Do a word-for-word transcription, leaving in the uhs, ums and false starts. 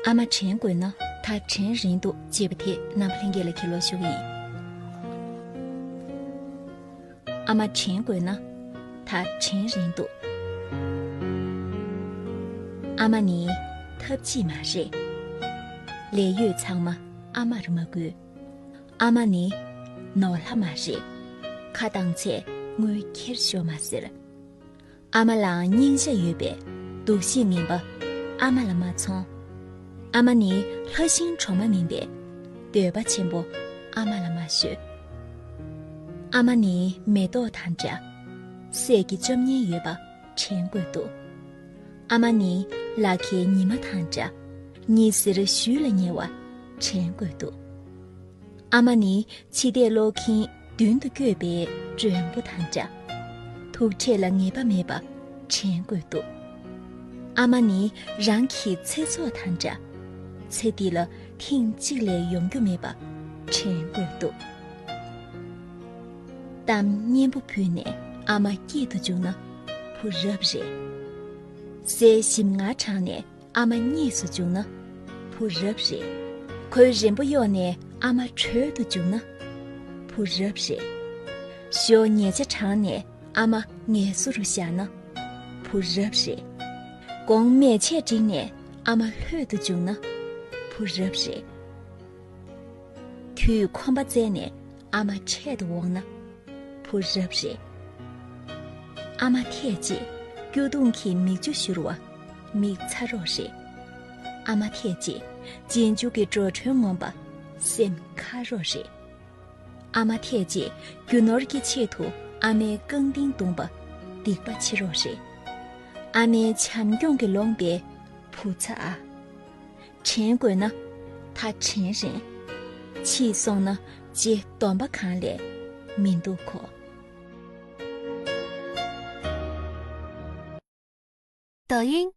ཨ་མ་དྲན་དགོས་ན་ད་དྲན་རན་འདུག་ཅེས་པ་དེ་རྣམ་པ་ལྷན་རྒྱས་ལ་ཁྱེར་ལོ་ཞུ་གི་ཡིན། ཨ་མ་དྲན་དགོས་ན་ད་དྲན་རན་འདུག་ཨ་མ་ནི་ཐབས་ཅིག་མ་རེད། ལས་ཡོད་ཚང་མ་ཨ་མར་མ་བསྐུལ། ཨ་མ་ནི་ནོར་ལྷ་མ་རེད། ཁ་བཏང་ཚེ་དངུལ་ཁྱེར་ཤོག་མ་ཟེར། ཨ་མ་ལའང་སྙིང་རྗེ་ཡོད་པས་སྡུག་ཤོས་ངན་པ་ཨ་མ་ལ་མ་ཚོང་། ཨ་མ་ནི་ལྷ་ཤིང་གྲོག་མ་མིན་པས་འདོད་པ་ཆེན་པོ་ཨ་མ་ལ་མ་ཤོད། ཨ་མ་ནི་མེ་ཏོག་དང་འདྲ། སད་ཀྱིས་བཅོམ་ཉེན་ཡོད་པ་དྲན་དགོས་འདུག་ཨ་མ་ནི་ལ་ཁའི་ཉི་མ་དང་འདྲ། ཉི་ཟེར་གཞུད་ལ་ཉེ་བ་དྲན་དགོས་འདུག་ཨ་མ་ནི་འཆི་ལྟས་ཀློག་མཁན་མདུན་དུ་བསྐྱོད་པའི་མགྲོན་པོ་དང་འདྲ། ཐུག་འཕྲད་ལ་ངེས་པ་མེད་པ་དྲན་དགོས་འདུག་ཨ་མ་ནི་རང་གི་ཚེ་སྲོག་དང་འདྲ། ཚེ་འདི་ལ་ཐེངས་གཅིག་ལས་ཡོང་རྒྱུ་མེད་པ་དྲན་དགོས་འདུག་གཏམ་སྙན་པོ་ཕུལ་ནས་ཨ་མ་སྐྱིད་དུ་བཅུག་ན་བུ་རབ་རེད། གསེར་ཞིམ་མངར་དྲངས་ནས་ཨ་མ་མཉེས་སུ་བཅུག་ན་བུ་རབ་རེད། གོས་རན་པོ་གཡོགས་ནས་ཨ་མ་དྲོད་དུ་བཅུག་ན་བུ་རབ་རེད། ཞོ་ཉེ་ཆ་དྲངས་ནས་ཨ་མ་ངལ་གསོ་རུ་བཞག་ན་བུ་རབ་རེད། དགོང་མལ་ཆས་བསྒྲིགས་ནས་ཨ་མ་ལྷོད་དུ་བཅུག་ན་བུ་རབ་རེད། དུས་ཁོམ་པ་བཙལ་ནས་ཨ་མ་འཕྲད་དུ་འོང་ན་བུ་རབ་རེད། ཨ་མ་ཐད་ཅིག་སྐྱོ་གདུང་གི་མིག་ཆུ་བཞུར་བ་མིག་ཚ་རོགས་རེད། ཨ་མ་ཐད་ཅིག་རྗེས་འཇུག་གི་འགྲོ་གྲོན་ངོམ་པ་སེམས་ཁ་རོགས་རེད། ཨ་མ་ཐད་ཅིག་རྒྱུ་ནོར་གྱི་ཆེད་དུ་ཨ་མའི་རྐང་སྟེང་བརྡུངས་པ་སྡིག་པ་ཆེ་རོགས་རེད། ཨ་མའི་བྱམས་སྐྱོང་གིས་ལོངས་པའི་བུ་ཚ་ཨ། དྲན་དགོས་ན་ད་དྲན་རན། ཕྱིས་སོང་ན་རྗེ་སྡོམ་པ་གང་ལས་མི་འདུག་གོ། 抖音